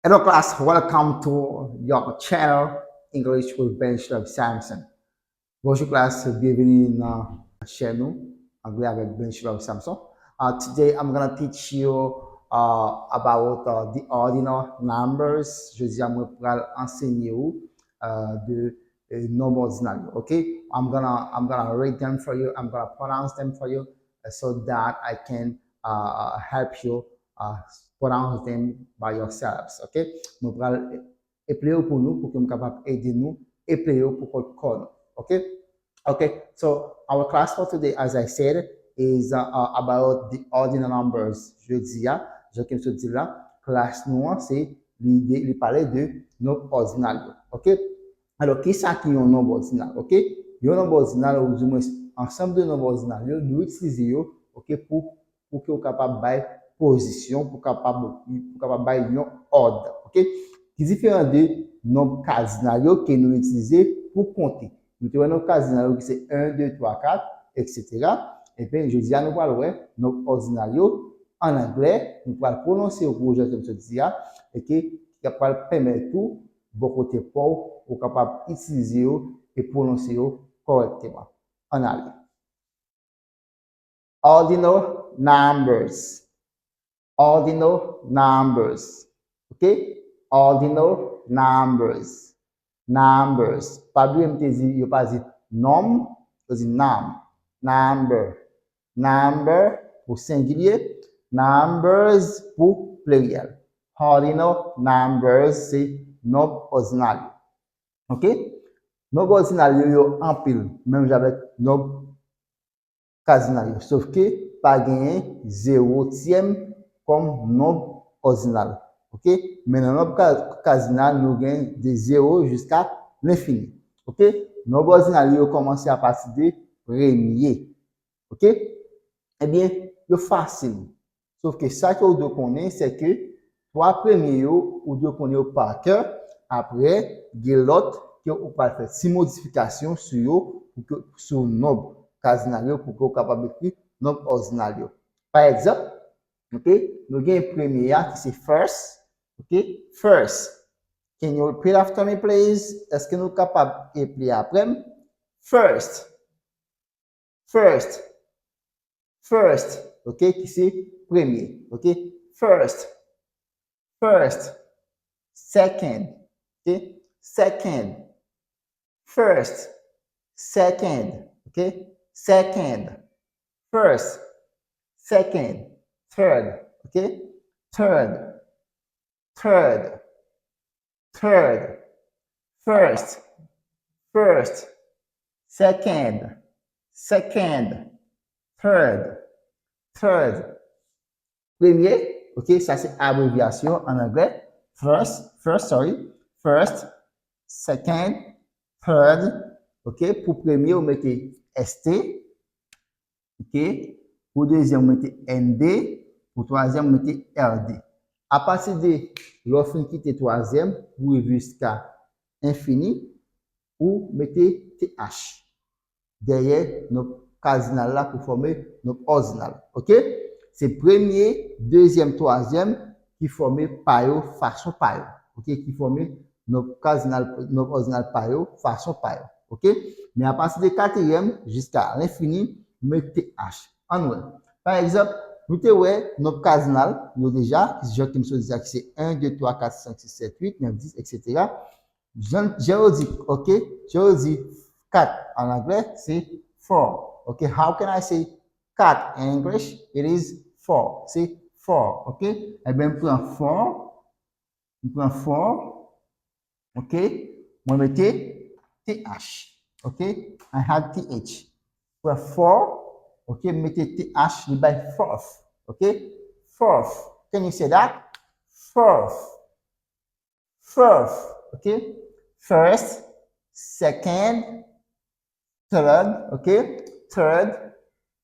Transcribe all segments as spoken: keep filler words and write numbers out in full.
Hello class, welcome to your channel English with Bench Love Samson. Bonjou class, byenvini nan chèn nou Anglè avèk Bench Love Samson. Uh, today I'm gonna teach you uh, about uh, the ordinal numbers. Jodi a mwen pral ansenye ou uh, de eh, nonb òdinal yo. Okay? I'm gonna I'm gonna read them for you. I'm gonna pronounce them for you uh, so that I can uh, help you uh, pronounce them by yourselves. Okay? Mwen pral eple yo pou nou, pou ke m kapab ede nou eple yo pou kont kò nou. Okay? Okay, so our class for today, as I said, is uh, uh, about the ordinal numbers. Jodi a, jan ke m sot di la, klas nou an, se li, de, li pale de nonb òdinal yo. Okay? Alò, kisa ki yon nonb òdinal? Okay? Yon nonb òdinal, ou di mwen ansanm de nonb òdinal yo, nou itilize yo, okay, pou pou ke w kapab bay pozisyon, pou kapab, pou kapab bay yon òd. Okay? Ki diferan de nonb kadinal yo ke nou itilize pou konte. Nou te wè nonb kadinal yo ki se en, de, twa, kat, etsetera. Ebyen, jodi a nou pral wè nonb òdinal yo an anglè, nou pral pwononse yo pou jan ke m sot di a, e ke ki pral pèmèt ou bò kote pa w, ou kapab itilize yo e pwononse yo kòrèkteman. Ann ale. Ordinal numbers. Ordinal numbers. Okay? Ordinal numbers. Numbers. Pa bliye m te di, yo pa di nonm, yo di nam. Number. Number pou sengilye, numbers pou pliryèl. Ordinal numbers se nonb òdinal yo. Okay? Nonb òdinal yo, yo anpil, menm jan avèk nonb kadinal yo. Sof ke pa genyen zewotyèm kòm nonb òdinal. Okay? Men nan nonb ka- kadinal, nou gen de zewo jiska lenfini. Okay? Nonb òdinal yo kòmanse apati de premye. Okay? Ebyen, yo fasil. Sof ke sa ke w dwe konnen, se ke twa premye yo, ou dwe konnen yo pa kè. Apre, gen lòt ke ou pral fè ti modifikasyon sou yo, pou ke, sou nonb kadinal yo, pou ke w kapab ekri nonb òdinal yo. Pa egzanp, okay, nou gen premye a ki se first, okay, first. Can you repeat after me, please? Èske nou kapab eple apre m? First. First. First. Okay, ki se premye. Okay? First. First. Second. Okay? Second. First. Second. Okay? Second. First. Second. Third. Okay? Third. Third. Third. First. First. Second. Second. Third. Third. Premye, okay, sa se abrevyasyon an anglè. First, first, sorry. First, second, third. Okay, pou premye, ou mete S T. Okay? Pou dezyèm, ou mete N D. Pou twazyèm, ou mete R D. Apati de lè w fin kite twazyèm, pou rive jiska enfini, ou mete T H dèyè nonb kadinal la pou fòme nonb òdinal. Okay? Se premye, dezyèm, twazyèm ki fòme pa yo, fason pa yo. Okay? Ki fòme nonb kadinal, nonb òdinal pa yo, fason pa yo. Okay? Men apati de katriyèm jiska lenfini, mete T H. Ann wè. Pa egzanp, nou te wè nonb kadinal yo deja, ki jan ke m sot di a, ki se en, de, twa, kat, senk, sis, sèt, uit, nèf, dis, etsetera. Jan, jan yo di, okay? Jan yo di kat an anglè, se four. Okay? How can I say cat in English? It is four. Se four. Okay? Ebyen, m pran four. M pran four. Okay? Mwen mete T H. Okay? I had T H. Pran four. Okay? M mete T H, li bay fourth. Okay? Fourth. Can you say that? Fourth. Fourth. Okay? First, second, third, okay? Third,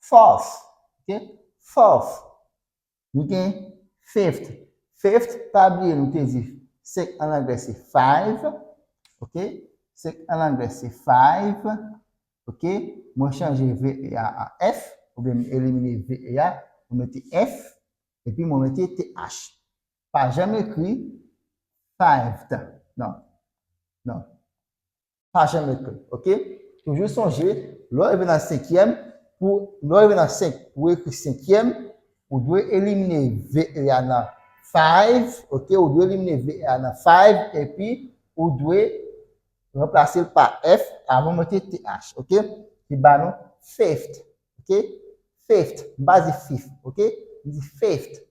fourth. Okay? Fourth. Nou gen fifth. Fifth, pa bliye nou te di senk an anglè se five. Okay? Senk an anglè se five. Okay? Mwen chanje V E a an F, oubyen m elimine V E a, mwen mete F, epi mwen mete T H. Pa janm ekri Fived. Non. Non. Pa janm ekri, ok? Toujou sonje, lè w rive nan senkyèm, pou, lè w rive nan senk, pou w ekri senkyèm, ou dwe elimine V E a nan five, ok? Ou dwe elimine V E a nan five, epi ou dwe ranplase l pa F avan w mete T H, ok? Li ba nou fifth, ok? Fifth, m pa di fifth, ok? M di fifth,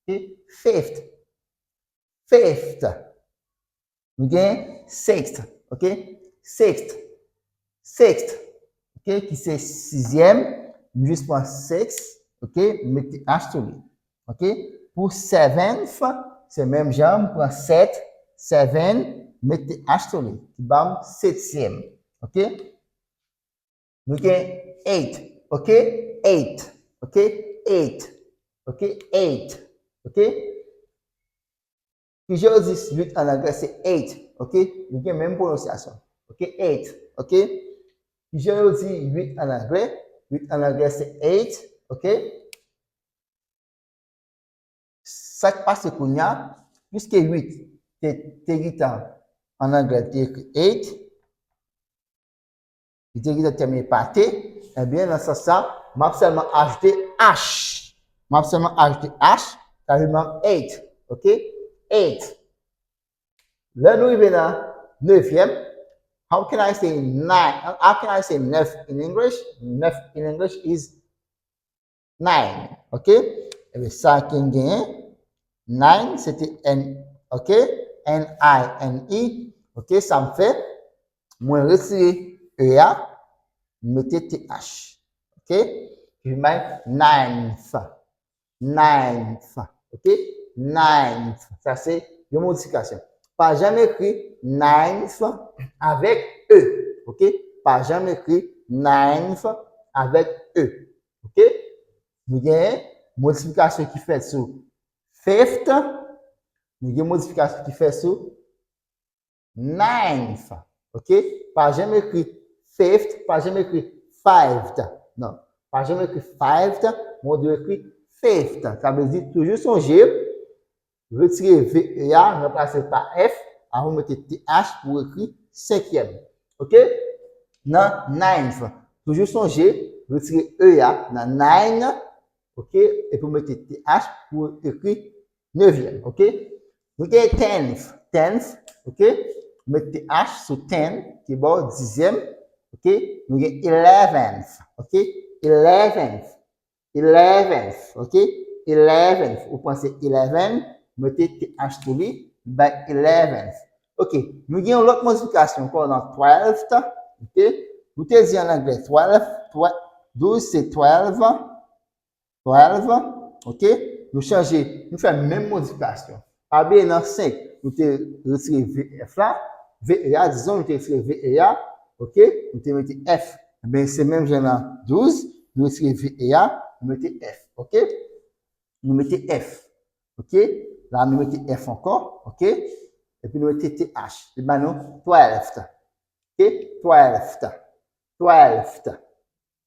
ok? Fifth, fifth. Nou gen sixth, ok? Sixth, sixth, ok? Ki se sizyèm. M jis pran six, ok? M mete H sou li, ok? Pou seventh, se menm jan, m pran sèt, seven, mete H sou li, ki ba m setyèm, ok? Nou gen eight, ok? Eight, ok? Eight, ok? Eight, ok? Kijan yo di eight an anglè? Se eight, ok? Yo gen menm pwononsyasyon, ok? Eight, ok? Kijan yo di eight an anglè? Eight an anglè se eight, ok? Sa k pase kounye a, piske eight te, te gentan an anglè, te ekri eight, li te gentan tèmine pa T, ebyen, nan sans sa, m ap sèlman ajoute H. M ap sèlman ajoute H, sa vin ban m eight, ok? Eight. Lè nou rive nan nevyèm, how can I say nine? How can I say neuf in English? Neuf in English is nine, ok? Ebyen, sa ke n genyen, nine, se te N, ok? N I N E, ok? Sa m fè, mwen retire E a, m mete T H, ok? Ki vin bay ninth, ninth, ok? Ninth, sa se yon modifikasyon. Pa janm ekri ninth avèk E, ok? Pa janm ekri ninth avèk E, ok? Nou gen modifikasyon ki fèt sou fifth, nou gen modifikasyon ki fèt sou ninth, ok? Pa janm ekri fifth, pa janm ekri fived. Non, pa janm ekri fived, men w dwe ekri fifth. Sa vle di, toujou sonje, retire V E a, ranplase l pa F, avan w mete T H pou w ekri senkyèm, ok? Nan ninth. Toujou sonje, retire E a nan nine, ok? Epi w mete T H pou w ekri nevyèm, ok? Nou gen tenth, tenth, ok? Mete T H sou ten, ki ba w dizyèm, ok? Nou gen eleventh, ok? Eleventh, eleventh, ok? Eleventh, ou pran se eleven, mete T H sou li, li bay eleventh. Ok, nou gen yon lòt modifikasyon ankò nan twelfth, ok? Nou te di an anglè twelve, twe-, douz se twelve, twelve, ok? Nou chanje, nou fè menm modifikasyon. Pa bliye nan senk, nou te retire V F la, V E a, dizon nou te retire V E a, ok? Nou te mete F. Ebyen, se menm jan nan douz, nou retire V E a, nou mete F, ok? Nou mete F, ok? La, nou mete F ankò, ok? Epi nou mete T H. Li ba nou twelfth, ok? Twelfth, twelfth,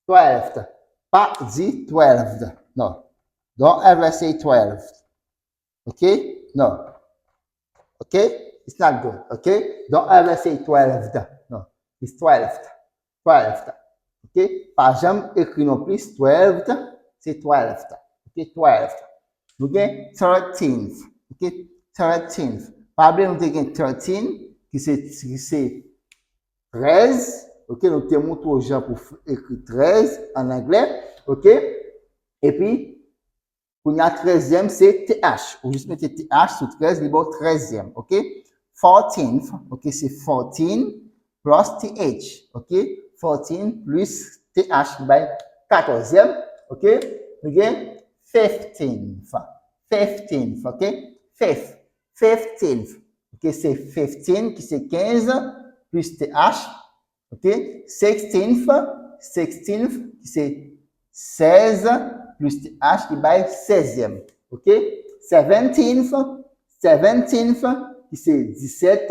twelfth. Pa di twelved. No. Don't ever say twelved. Ok? No. Ok? It's not good. Ok? Don't ever say twelved. No. It's twelfth. Twelfth. Ok? Pa janm ekri non plis twelved, se twelfth. Ok? Twelfth. Nou gen thirteenth. Ok? Thirteenth. Pa bliye nou te gen thirteen, ki se, ki se trèz. Ok? Nou te montre w jan pou f-, ekri trèz an anglè. Ok? Epi, kounye a trèzyèm, se T H. Ou jis mete T H sou trèz, li ba w trèzyèm. Ok? Fourteenth, ok, se fourteen plus T H. Ok? Fourteen plus T H, ki bay katòzyèm. Ok? Nou gen fifteenth. Fifteenth, ok? Fifth. Fifteenth. Ok, se fifteen, ki se kenz, plus T H. Ok? Sixteenth, sixteenth, ki se sèz, plus T H, ki bay sèzyèm. Ok? Seventeenth, seventeenth, ki se disèt,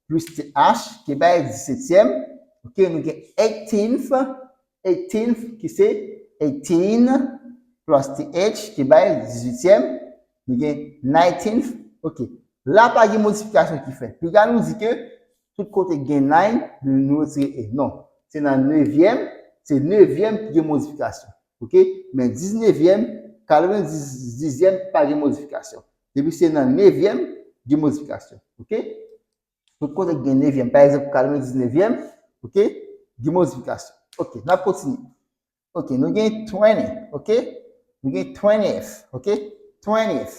plus T H, ki bay disetyèm. Ok? Nou gen eighteenth, eighteenth, ki se eighteen, plus T H, ki bay dizuityèm. Nou gen nineteenth, ok. La pa gen modifikasyon ki fèt. Piga nou di ke tout kote gen nine, nou, nou retire e. Non. Se nan nevyèm, se nevyèm ki gen modifikasyon. Oke? Men diznèvyèm, katrevendizyèm pa gen modifikasyon. Depi se nan nevyèm, gen modifikasyon. Oke? Tout kote gen nevyèm, pa egzanp, katrevendiznèvyèm, oke? Gen modifikasyon. Oke, n ap kontinye. Oke, nou gen twenty, oke? Nou gen twentieth, oke? Twentieth,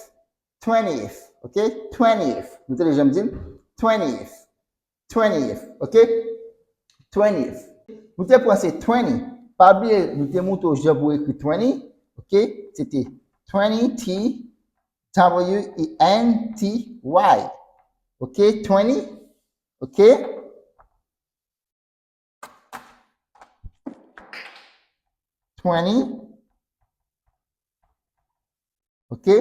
twentieth, oke? Twentieth. Nou tande jan m di l? Twentieth. Twentieth, oke? Twentieth. Nou te pran se twenty. Pa bliye, nou te montre w jan pou ekri twenty, oke? Se te twenty, T W E N T Y. Oke? Twenty, oke? Twenty. Oke?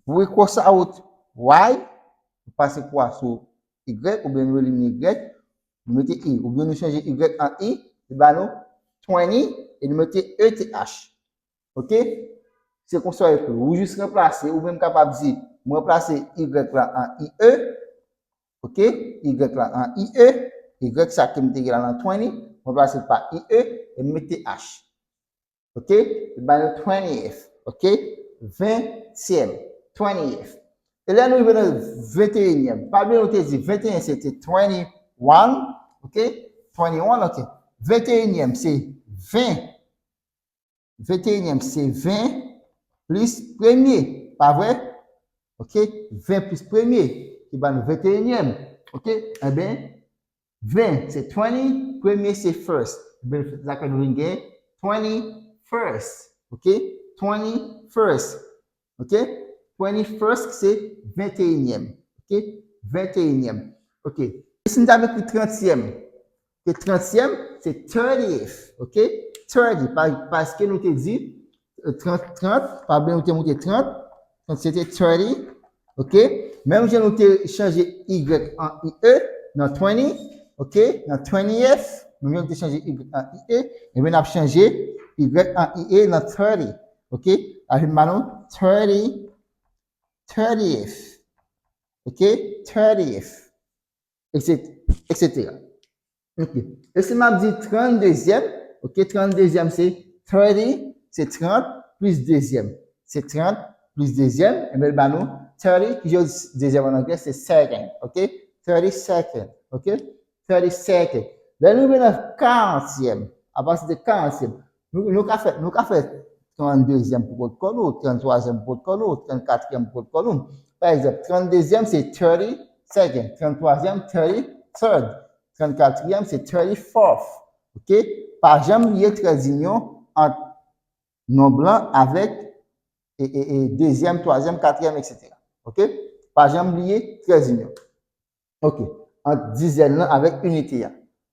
Pou we cross out Y, nou pase kwa sou Y, oubyen nou elimine Y, nou mete I, oubyen nou chanje Y an I, li ba nou twenty, e nou mete E T H. Oke? Se konsa w ekri. Ou jis ranplase, ou menm kapab di, mwen ranplase Y la an I E, oke? Y la an I E, Y sa ke m te gen la nan twenty, mwen ranplase l pa I E, e m mete H. Oke? Li ba nou twentieth, oke? Ventyèm, twentieth. E lè nou rive nan venteyinyèm, pa bliye nou te di venteyen se te twenty-one, oke? Twenty-one, oke? Venteyinyèm se ven. Venteyinyèm se ven plis premye, pa vre? Oke? Ven plis premye, ki ba nou venteyinyèm. Oke? Enben, ven se twenty, premye se first. Enben, sa fè nou vin gen twenty-first. Oke? Twenty-first. Oke? Twenty-first se venteyinyèm. Oke? Venteyinyèm. Oke. E si n ta ekri trantyèm? Ke trantyèm, se thirtieth. Oke? Thirty, pa, paske nou te di, eh, trant, trant, pa bliye nou te montre trant. Trant se te thirty. Oke? Menm jan nou te chanje Y an I E nan twenty. Oke? Nan twentieth. Menm jan nou te chanje Y an I E. Enben, n ap chanje Y an I E nan thirty. Oke? Sa vin ba nou thirty, thirtieth. Oke? Thirtieth. Etsetera, etsetera. Oke. E si m ap di tranndezyèm, oke, tranndezyèm se thirty, se trant plis dezyèm. Se trant plis dezyèm, enben, l ba nou thirty, ki jan yo di dezyèm an anglè, se second, oke? Thirty-second, oke? Thirty-second. Lè nou rive nan karantyèm, apati de karantyèm, nou, nou ka fè, nou ka fè tranndezyèm pou kont kò nou, tranntwazyèm pou kont kò nou, trannkatriyèm pou kont kò nou. Pa egzanp, tranndezyèm se thirty-second, tranntwazyèm thirty-third, trannkatriyèm se thirty-fourth. Oke? Pa janm bliye trè dinyon ant nonb lan avèk e, e, e, dezyèm, twazyèm, katriyèm, etsetera. Oke? Pa janm bliye trè dinyon. Oke. Ant dizèn lan avèk inite a.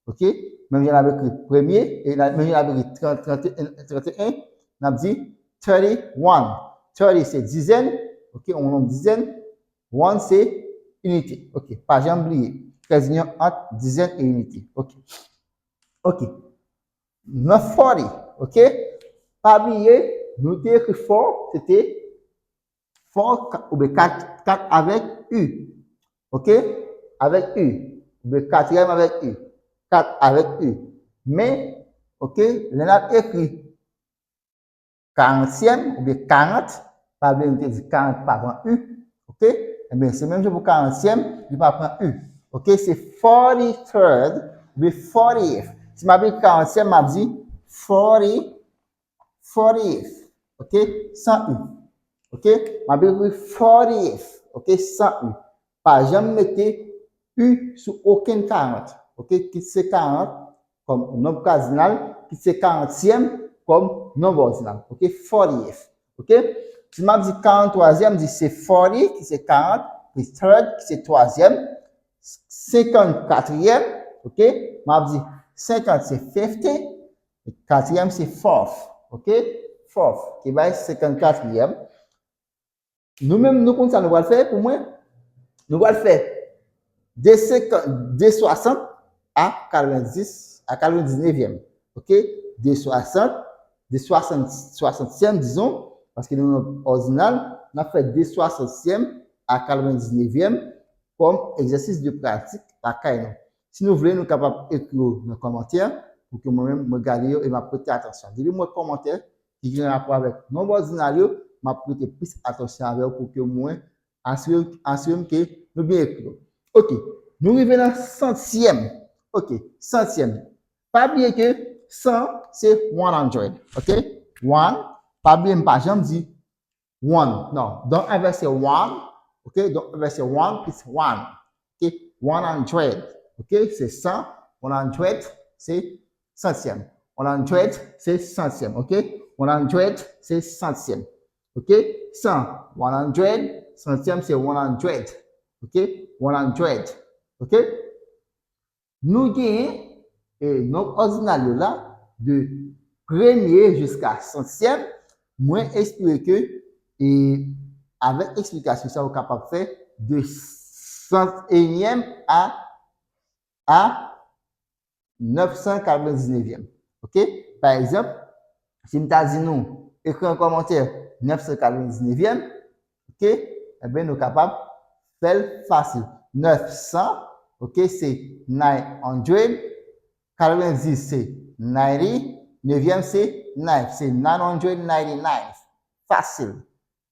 Oke? Menm jan n ap ekri premye, e n a, menm jan n ap ekri trant, trant, tranteyen, n ap di thirty-one. Thirty se dizèn, oke, yon nonb dizèn. One se inite. Oke. Pa janm bliye. Trè dinyon ant dizèn e inite. Oke. Oke. Nan forty, oke? Pa bliye, nou te ekri four, se te four ka-, oubyen kat, kat avèk U. Oke? Avèk U. Oubyen katriyèm avèk U. Kat avèk U. Men, oke, lè n ap ekri karantyèm oubyen karant, pa bliye nou te di karant pa pran U, oke? Enben, se menm jan pou karantyèm, li pa pran U. Oke, se forty-third oubyen fortieth. Si m ap ekri karantyèm, m ap di forty, fortieth, oke, san U. Oke, m ap ekri fortieth, oke, san U. Pa janm mete U sou okenn karant, oke, kit se karant kòm nonb kadinal, kit se karantyèm kòm nonb òdinal, oke, fortieth, oke. Si m ap di karanntwazyèm, m di se forty, ki se karant, plis third, ki se twazyèm, senkannkatriyèm, oke, m ap di senkant se fifty, katriyèm se fourth, oke, fourth, ki bay senkannkatriyèm. Nou menm, nou konn sa nou pral fè pou mwen. Nou pral fè de senkant, de swasant a katrevendis, a katrevendiznèvyèm. Oke? De swasant, de swasant, swasantyèm, dizon, paske nou nan òdinal, n ap fè de swasantyèm a katrevendiznèvyèm kòm egzèsis de pratik lakay nou. Si nou vle, nou kapab ekri yo nan kòmantè pou ke mwen menm, mwen gade yo e m ap prete atansyon. Depi m wè kòmantè ki gen rapò avèk nonb òdinal yo, m ap prete plis atansyon avè yo pou ke mwen asire, asire m ke nou byen ekri yo. Ok, nou rive nan santyèm. Ok, santyèm. Pa bliye ke san se one hundred, ok? One, pa bliye m pa janm di one, non. Don't ever say one, ok? Don't ever say one, it's one, ok? One hundred, ok? Se san, one hundred se santyèm. One hundred se santyèm, ok? One hundred se santyèm, ok? San, one hundred, santyèm se one hundred, ok? One hundred, ok? Nou genyen e nonb òdinal yo la, de premye jiska santyèm. Mwen espere ke e avèk eksplikasyon sa, ou kapab fè de san enyèm a, a nèf san katrevendiznèvyèm. Ok? Pa egzanp, si m ta di nou ekri an kòmantè nèf san katrevendiznèvyèm, ok, enben nou kapab fè l fasil. Nèf san, ok, se nine hundred, katrevendiz se ninety, nevyèm se nine, se nine hundred ninety-nine. Fasil.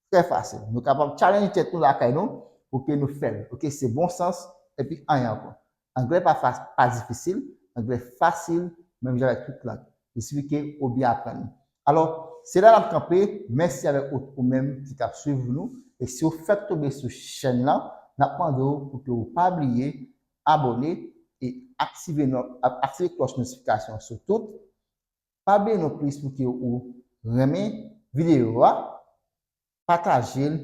Trè fasil. Nou kapab challenge tèt nou lakay nou pou ke nou fè l. Ok, se bon sans epi anyen ankò. Anglè pa, pa difisil, anglè fasil, menm jan avèk tout lang. Il suffit ke ou byen aprann li. Alò, se la n ap kanpe. Mèsi avèk ou, ou menm ki t ap swiv nou. E si w fèk tonbe sou chèn lan, n ap mande w pou ke w pa bliye abòne e aktive, aktive klòch notifikasyon sou tout. Pa bliye non plis pou ke ou renmen videyo a, pataje l,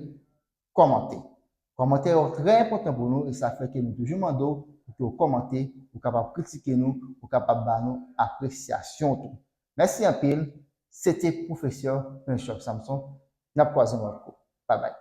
kòmante. Kòmantè yo trè enpòtan pou nou e sa fè ke nou toujou mande w pou ke w kòmante, ou kapab kritike nou, ou kapab ba nou apresyasyon tou. Mèsi anpil. Se te Pwofesè Prince Samson. N ap kwaze yon lòt kou. Babay.